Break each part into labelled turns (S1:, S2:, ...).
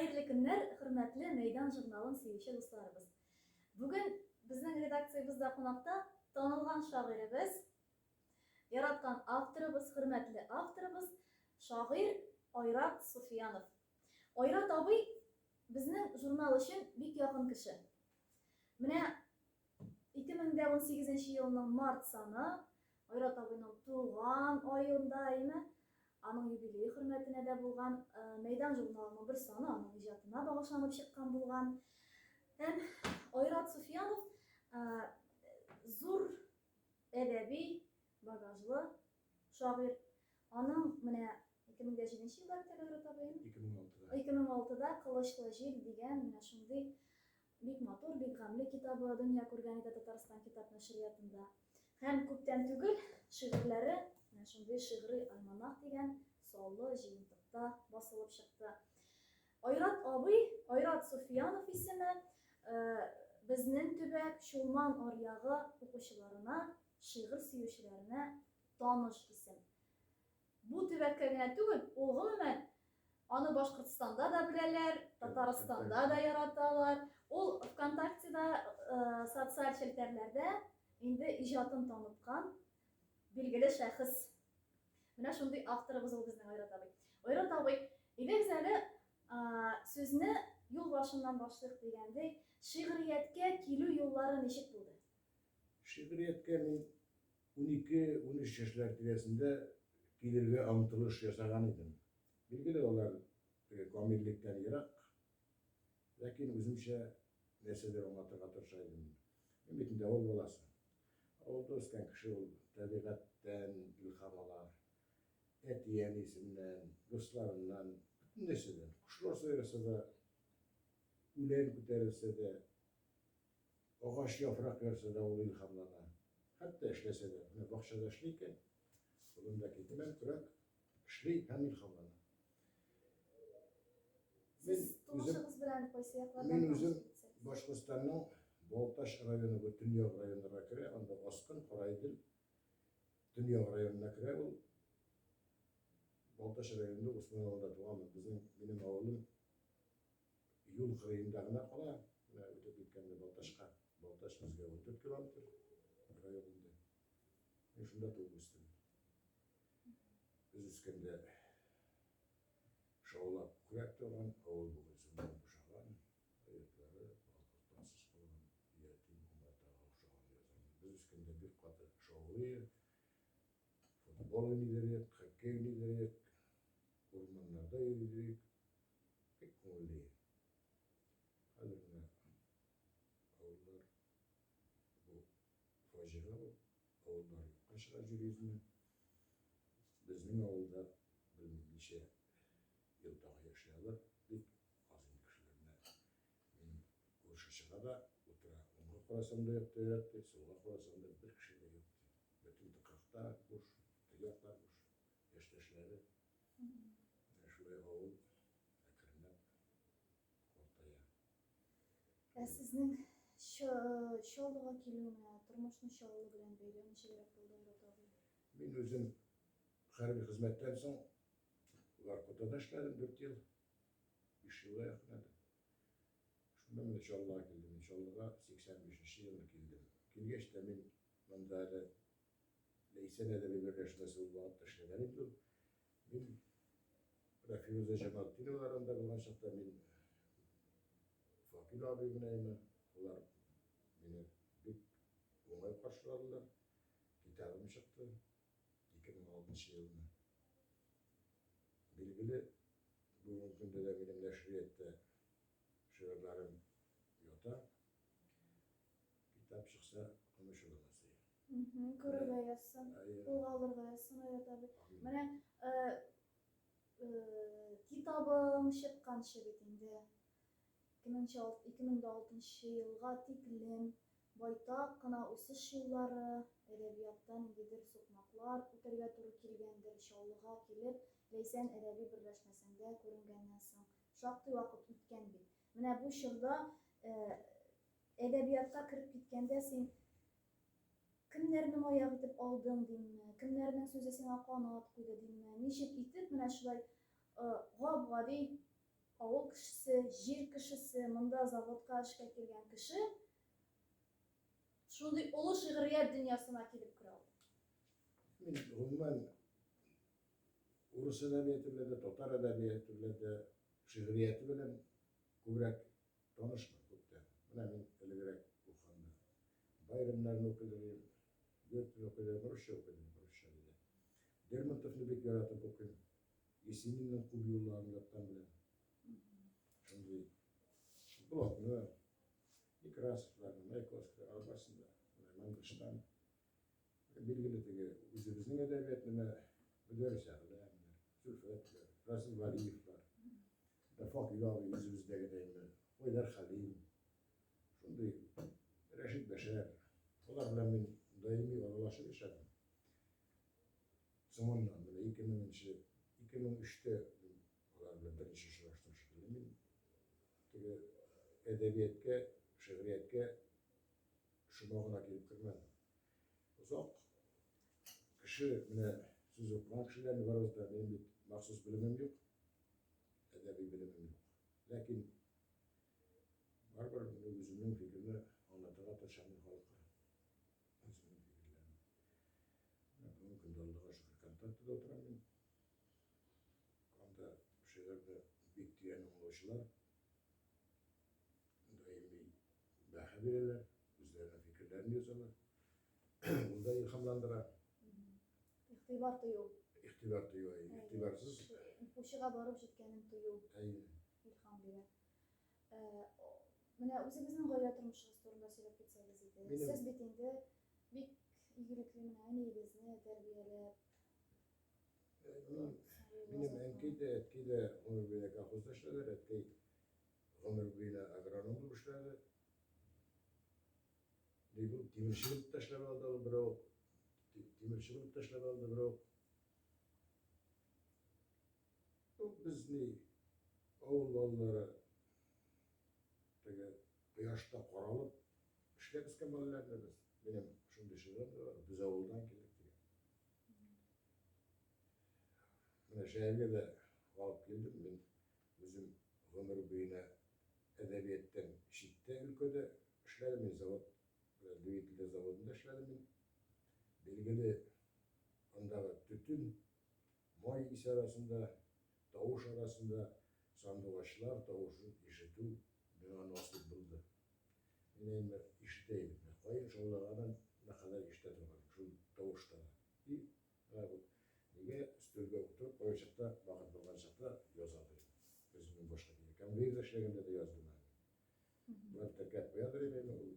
S1: Хәерле көннәр, хөрмәтле Мәйдан журналын сөюче дусларыбыз. Бүген безнең редакциябездә кунакта танылган шагыйребез, яраткан авторыбыз, хөрмәтле авторыбыз, шагыйрь Айрат Суфиянов. Айрат абый безнең журнал өчен бик якын кеше. Менә 2018 елның март саны Айрат абыйның туган аенда, әйеме? Аның юбилее хөрмәтенә дә булган Мәйдан журналының бер саны аның иҗатына багышланып чыккан булган. Һәм Айрат Суфиянов зур әдәби багажлы шагыйрь. Аның менә 2007 елда бит әле Айрат абыем.
S2: 2006-да.
S1: 2006-да Кылычлы җил дигән менә шундый Бик матур, бик гамьле китабы дөнья күргән иде Татарстан китап нәшриятында. Һәм күптән түгел шигырьләре менә шундый Шигъри альманах дигән саллы җыентыкта басылып чыкты. Айрат абый, Айрат Суфиянов исеме безнең төбәк Чулман аръягы укучыларына, шигырь сөючеләренә таныш исем. Бу төбәккә генә түгел, ул гомумән аны Башкортстанда да беләләр, Татарстанда да яраталар. Ул ВКонтактеда, э, социаль челтәрләрдә инде иҗатын таныткан билгеле шәхес. Менә шундый авторыбыз ул безнең Айрат абый. Айрат абый, әйдәгез әле сүзне юл башыннан башлыйк дигәндәй, шигърияткә килү юллары ничек булды?
S2: Шигърияткә мин 12-13 яшьләр тирәсендә килергә омтылыш ясаган идем. Билгеле, алар теге камиллектән ерак, ләкин үземчә нәрсәдер аңлатырга тырыша идем. Мин бит инде авыл баласы. Авылда үскән кеше ул табигатьтән илһам ала, әти-әнисеннән, дусларыннан, бөтен нәрсәдән. Кошлар сайраса да, үлән күтәрелсә дә, Агач яфрак ярса да ул илһамлана. Хәтта эшләсә дә. Менә бакчада эшли икән, кулында китмән, көрәк, эшли һәм илһамлана.
S1: Сез тумышыгыз белән кайсы яклардан?
S2: Мин үзем Башкортстанның Балтач районы, бу төньяк районнарга керә, анда Аскын, Караидел төньяк районына керә ул. Балтач районында Усман авылында туганмын. Безнең минем авылым Юл кырыенда гына кала, менә үтеп киткәндә Балтачка. Балтач безгә 14 километр район инде. Мин шунда туып үстем. Без үскәндә шаулап күкрәп торган, авыл бүген судан бушаган, йортлары балтансыз калган, ятим умартага охшаган язам. Без үскәндә бик каты шаулый, футбол уйный идек, хоккей уйный идек, урманнарда йөри идек. Бик күңелле. Хәзер менә авыллар бу фаҗига бу. Авыллар юкка чыга җир йөзеннән. Безнең авылда белмим ничә ел тагы яши алыр. Бик аз инде кешеләр. Менә минем күрше чыга да утыра. Уңга карасам да юк тәгәрәп ди, сулга карасам да бер кеше дә юк ди. Бөтен тыкрыкта буш, теге яклар буш. Яшьтәшләре Менә шулай авыл әкренләп картая.
S1: Ә сезнең Чаллыга килү менә тормышны Чаллы белән бәйләү ничегрәк булды, Айрат абый?
S2: Мин үзем хәрби хезмәттән соң Воркутада эшләдем 4 ел. 5 елга якын әле. Шунда менә Чаллыга килдем. Мин Чаллыга 85 елны килдем. Килгәч тә мин монда әле Ләйсән әдәби берләшмәсе ул вакытта эшләгән иде ул. Мин Рафируза Җамалтдиновалар анда булган чакта мин Факил абый белән алар мине бик уңай каршыладылар. Китабым чыкты 2006 елны. Билгеле, бүгенге көндә дә минем нәшриятта шигырьләрем ята. Китап чыкса, комачауламас иде.
S1: Күрергә язсын, кулга алырга язсын, Айрат абый. Менә э, э, китабың чыкканчы бит инде 2006 елга тиклем байтак кына үсеш юллары, әдәбиятта ниндидер сукмаклар үтәргә туры килгәндер, Чаллыга килеп, Ләйсән әдәби берләшмәсендә күренгәннән соң шактый вакыт үткән бит. Менә бу чорда э, әдәбиятка кереп киткәндә син кемнәрне маяк итеп алдың димме, кемнәрнең сүзе сиңа канат куйды димме, ничек итеп менә шулай гап-гади авыл кешесе, җир кешесе, монда заводка эшкә килгән кеше шундый олы шигърият дөньясына килеп керә алды?
S2: Мин гомумән урыс әдәбияты белән дә, татар әдәбияты белән дә, шигърияте белән күбрәк танышмын күптән. Менә мин элегрәк укыганда Байроннарны укыйдыр идем, Гётены укыйдыр идем, русча укыйдыр идем, русча диде. Лермонтовны бик яратып укыйм. Есенинның күп юлларын яттан беләм. Шундый Блокны, Некрасовларны, Маяковскийны, барысын да, менә Мандельштам. Билгеле теге үзебезнең әдәбият менә Мөдәррис Әгъләмнәр, Зөлфәтләр, Расил Вәлиевлар, Факил абый үзебездәгедәй менә, Айдар Хәлим, шундый Рәшит Бәшәр. Алар белән мин даими аралашып яшәдем. Соңыннан, менә 2000-нче, 2003-тә мин алар белән беренче очраштым шикелле. Мин теге әдәбияткә, шигърияткә шома гына килеп кермәдем. Озак кеше, менә сез укыган кешеләрне барыгыз да, минем бит махсус белемем юк, әдәби белемем юк. Ләкин барыбер мин үземнең фикерне аңлатырга тырышам мин халыкка. Үземнең фикерләрне. Менә бүгенге көндә Аллага шөкер контактыда утырам мин. Анда шигырьне бик тирән аңлаучылар даими бәһа бирәләр, үзләренең фикерләрен язалар. Ул да илһамландыра.
S1: Игътибар тою.
S2: Игътибар тою, игътибарсыз.
S1: Укучыга барып җиткәнен тою.
S2: Әйе.
S1: Илһам бирә. Менә үзегезнең гаилә тормышыгыз турында сөйләп китсәгез иде. Сез бит инде бик игелекле менә әниегезне тәрбияләп.
S2: Минем әнкәй дә, әткәй дә гомер буена колхозда эшләделәр. Әткәй гомер буена агроном булып эшләде. Ни бу, тимерче булып та эшләп алды ул берәү. Тимерче булып та эшләп алды берәү. Ну, без ни, авыл балалары теге кояшта каралып эшләп үскән балалар без. Минем шундый шигырем дә бар, без авылдан килдек дигән. Менә шәһәргә дә алып килдем. Мин үзем гомер буена әдәбияттан читтә өлкәдә эшләдем. Мин завод, двигательләр заводында эшләдем мин. Билгеле, андагы төтен, май исе арасында, тавыш арасында сандугачлар тавышын ишетү миңа насыйп булды. Мин әмма ишетә идем. Каен шаулаганын кадәр ишетә торган идем, шул тавышта да. И менә бу нигә өстәлгә утырып, кайчакта вакыт булган чакта яза идем. Үземнең башка килә. Конвейерда эшләгәндә дә яздым әле. Болар теркәп куядыр иде, ул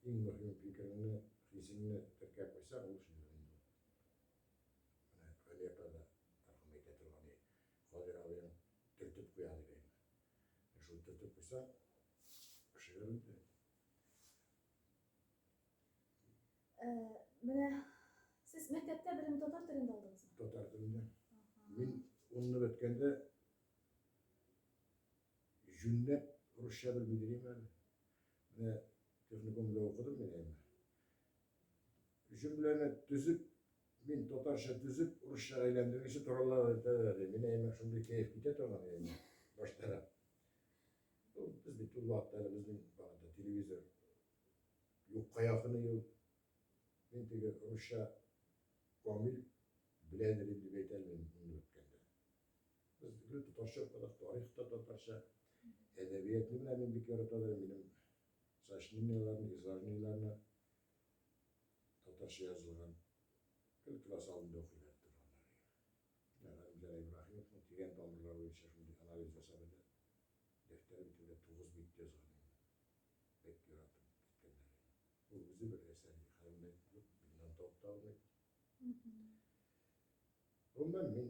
S2: иң мөһим фикереңне, хисеңне теркәп куйсаң, ул шигырь инде. Менә Гали апа да мәрхүм әйтә торган иде. Кадир абыең төртеп куя дип әйме. Шул төртеп куйсаң, шигырь инде.
S1: Менә сез мәктәптә белем татар телендә алдыгызмы?
S2: Татар телендә. Мин унны беткәндә җүнләп русча белми дим әле. Менә техникумда укыдым мин әмма. Җөмләне төзеп, мин татарча төзеп, русчага әйләндергәнче торалар әйтәләр. Мин әмма шундый кәеф китә торган иде баштарак. Без бит ул вакытта әле безнең вакытта телевизор юкка якын ел. Мин теге русча камил беләдер инде дип әйтә алмыйм моны үткәндә. Без гел татарча укыдык, тарих та татарча. Әдәбиятны менә мин бик яратадыр, минем сочинениеләрне, изложениеләрне татарча язылган гел класс алдында укыйлар торганнар. Менә Галимҗан Ибраһимовның тирән тамырлар буенча шундый анализ ясап иде. Дәфтәр битендә 9 бит язган инде. Бик яратып киткәннәр. Ул үзе бер әсәр, хәзер юк, мин табып та алмыйм. Гомумән, мин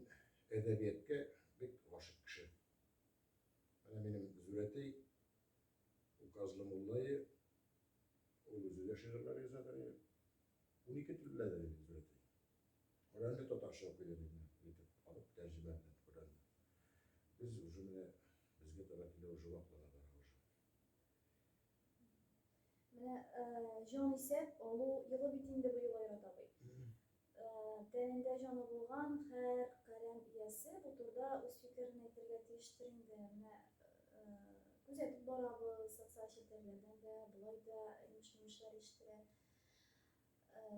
S2: әдәбиятка бик гашык кеше. Менә минем Зүрәтей указлы муллае, ул үзе дә шигырьләр язадыр иде. 12 тел беләдер иде Зүрәтей. Коръәнне татарча укыйдыр иде, әйтеп алып тәрҗемә белән Коръәнне. Без уже менә безгә таба килә уже ваклана бара уже.
S1: Менә җан исәп алу елы бит инде быел, Айрат абый. Тәнендә җаны булган һәр каләм иясе бу турыда үз фикерен әйтергә тиештер инде. Менә Күзәтеп барабыз, социаль челтәрләрдән дә, болай да имеш-мимешләр ишетелә.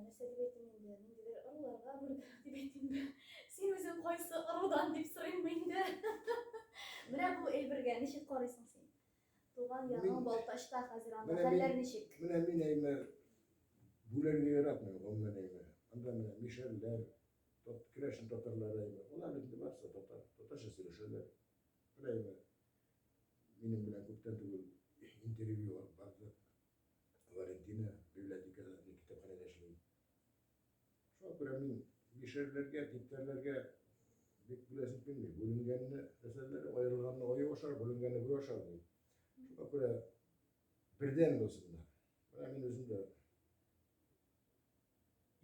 S1: Нәрсә дип әйтим инде, ниндидер ыруларга бүлеп дип әйтимме? Син үзең кайсы ырудан дип сорыйммы инде? Менә бу әйбергә ничек карыйсың син? Туган ягың Балтачта хәзер анда хәлләр ничек?
S2: Менә мин әйме бүләргә яратмыйм, гомумән әйме. Анда менә мишәрләр, керәшен татарлары әйме. Алар бит инде барысы да татар, татарча сөйләшәләр. Менә әйме минем белән күптән түгел интервью алып барды. Валентина библиотекада, китапханәдә эшли. Шуңа күрә мин мишәрләргә, типтәрләргә бик бүләсем килми. Бүленгәнне әсәрләре, аерылганны аю ашар, бүленгәнне бүре ашар ди. Шуңа күрә бердәм булсыннар. Менә мин үзем дә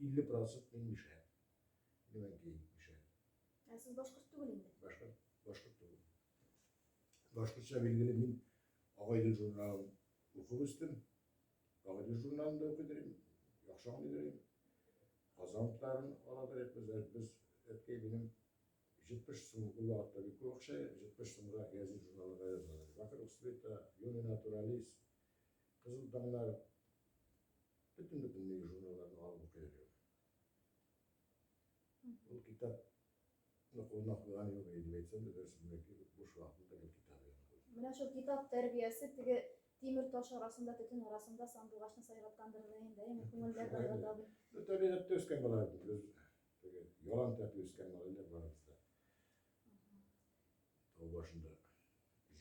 S2: 50% мин мишәр. Минем әнкәй мишәр.
S1: Ә сез башкорт түгел инде?
S2: Башкорт, башкорт түгел. Башкортча билгеле мин Агайдел журналын укып үстем. Агайдел журналын да укый идем, яхшы аңлый идем. Казан утларын ала идек без. Без әткәй минем 70 сум ул вакытта бик күп акча, 70 сумга гәзит журналына яза. Вокруг света, Юный натуралист, Кызыл таңнар, бөтен-бөтен журналларны алып укый идем. Ул китап кулына куйган юк иде дип әйтсәм дә дөрес булмый, буш вакытында гел китап янына
S1: куйдым. Менә шул китап тәрбиясе теге тимер таш арасында, төтен арасында сандугачны сайраткандыр да инде, әйеме, күңелләр Айрат абый.
S2: Ну, табигатьтә үскән бала бит без, теге ялан тәпи үскән малайлар барыбыз да. Тау башында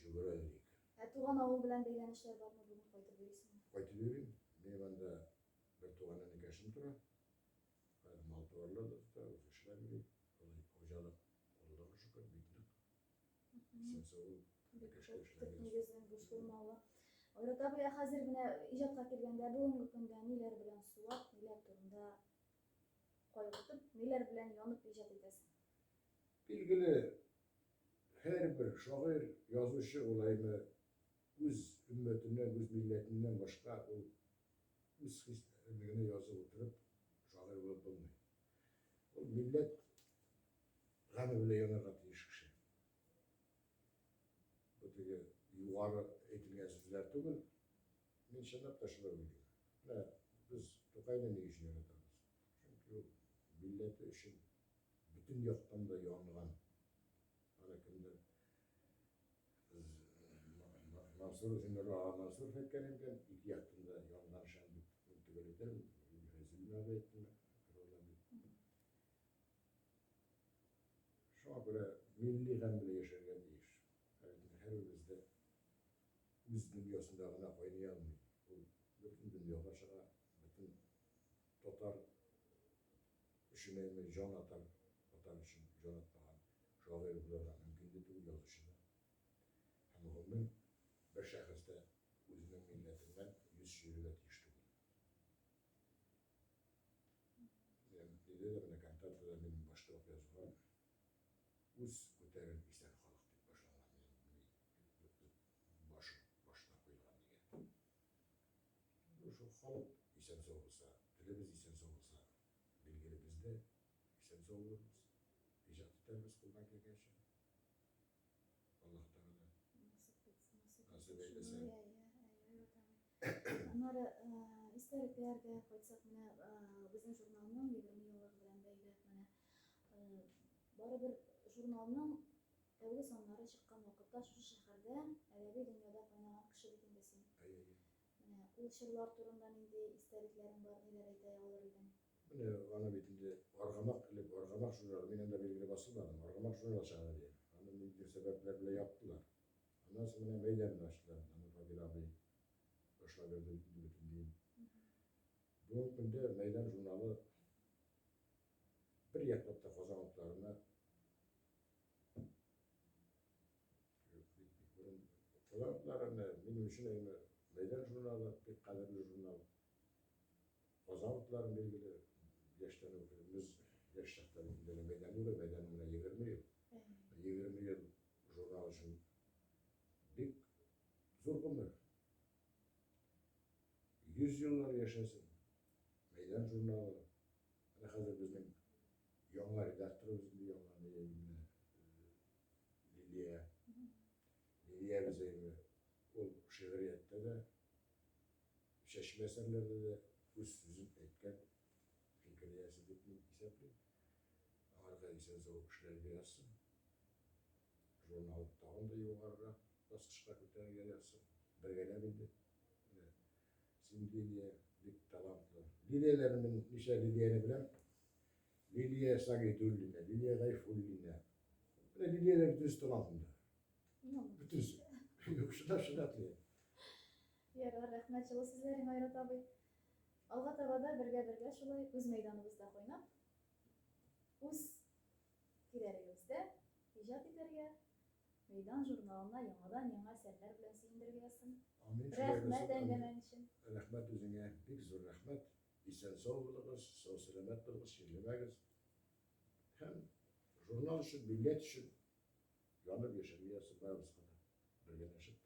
S2: жүгерә идек.
S1: Ә туган авыл белән бәйләнешләр бармы бүген, кайтып йөрисеңме?
S2: Кайтып йөрим. Минем анда бер туган энекәшем тора. Хәзер мал-туарлар да тота, үзе эшләп йөри. Алай хуҗалык, Аллага шөкер, бик нык. Исән-сау булып,
S1: Бик күп, төп нигезнең буш булмавы. Айрат абый, ә хәзер менә иҗатка килгәндә, бүгенге көндә ниләр белән сулап, ниләр турында кайгыртып, ниләр белән янып иҗат итәсең?
S2: Билгеле, һәрбер шагыйрь, язучы ул әйме үз өммәтеннән, үз милләтеннән башка ул үз хисләрен генә язып утырып шагыйрь булып булмый. Ул милләт гаме белән янарга тиеш кеше. Бу теге югары әйтелгән сүзләр түгел. Мин чынлап та шулай уйлыйм. Менә без Тукайны ни өчен яратабыз? Чөнки ул милләте өчен бөтен яктан да янган. Аны кемдер Мансур Зиннур ага Мансуров әйткән икән, ике яктан да янган шәм дип мин төгәл әйтәм, Фәйзуллин абый әйттеме, Шуңа күрә милли гамь белән яшәргә тиеш. Ә бит һәрберебез дә үз дөньясында гына кайный алмый. Ул бөтен дөньяга чыга, бөтен татар өчен әйме җан атар, татар өчен җан атмаган шагыйрь булырга мөмкин дә түгел, язучы да. Һәм гомумән бер шәхес тә үзенең милләтеннән йөз чөерергә тиеш түгел. Диде дә менә кантатада минем башта ук язылган үз күтәрер исән халык дип башланган минем башым башына куелган дигән. Шул халык исән сау булса, телебез исән сау булса, билгеле без дә исән сау булырбыз, иҗат итәрбез кулдан килгәнчә. Аллаһ Тәгалә
S1: насыйп әйләсә. Аннары истәлекләргә кайтсак, менә безнең журналның 20 еллыгы белән бәйле, менә барыбер журналның тәүге саннары чыккан вакытта шушы шәһәрдә әдәби дөньяда кайнаган кеше бит инде син. Менә ул чорлар турында нинди истәлекләрең бар, ниләр әйтә алыр идең?
S2: Менә аны бит инде Аргамак, элек Аргамак журналы, мин анда билгеле басылмадым, Аргамак журналы чыгара дигән. Аны ниндидер сәбәпләр белән яптылар. Аннан соң менә Мәйданны ачтылар. Аны Фадил абый башлап йөрде бит инде бөтен дин. Бүгенге көндә Мәйдан журналы бер яклап та Казан утларына Казан утлары минем өчен әйме Мәйдан журналы бик кадерле журнал. Казан утларын билгеле, яшьтән үк без яшь чакта бит инде мәйдан юк, мәйданның менә 20 ел. 20 ел журнал өчен бик зур гомер. 100 еллар яшәсен. Мәйдан журналы. Менә хәзер безнең яңа редакторыбыз инде яңа менә Лилия. Лилия Безәева. Ул шигърияттә дә, чәчмә әсәрләрдә дә үз сүзен әйткән фикер иясе дип мин исәплим. Аңарга исән-сау эшләргә язсын. Журнал тагын да югарырак баскычка күтәрергә язсын. Бергәләп инде. Менә син, Лилия, бик талантлы. Лилияләрне мин ничә Лилияне беләм. Лилия Сагыйдуллина, Лилия Гайфуллина. Менә Лилияләр бөтенесе талантында. Бөтенесе. Юк, чынлап, чынлап дим.
S1: Ярар, рәхмәт җылы сүзләрең, Айрат абый. Алга таба да бергә-бергә шулай үз мәйданыбызда кайнап, үз тирәлегебездә иҗат итәргә, Мәйдан журналына яңадан-яңа әсәрләр белән сөендерергә язсын.
S2: Амин, шулай
S1: Рәхмәт
S2: булсын, амин.
S1: әңгәмәң өчен.
S2: Рәхмәт үзеңә, бик зур рәхмәт. Исән-сау булыгыз, сау-сәламәт булыгыз, чирләмәгез. Һәм журнал өчен, милләт өчен янып яшәргә язсын барыбызга да бергәләшеп.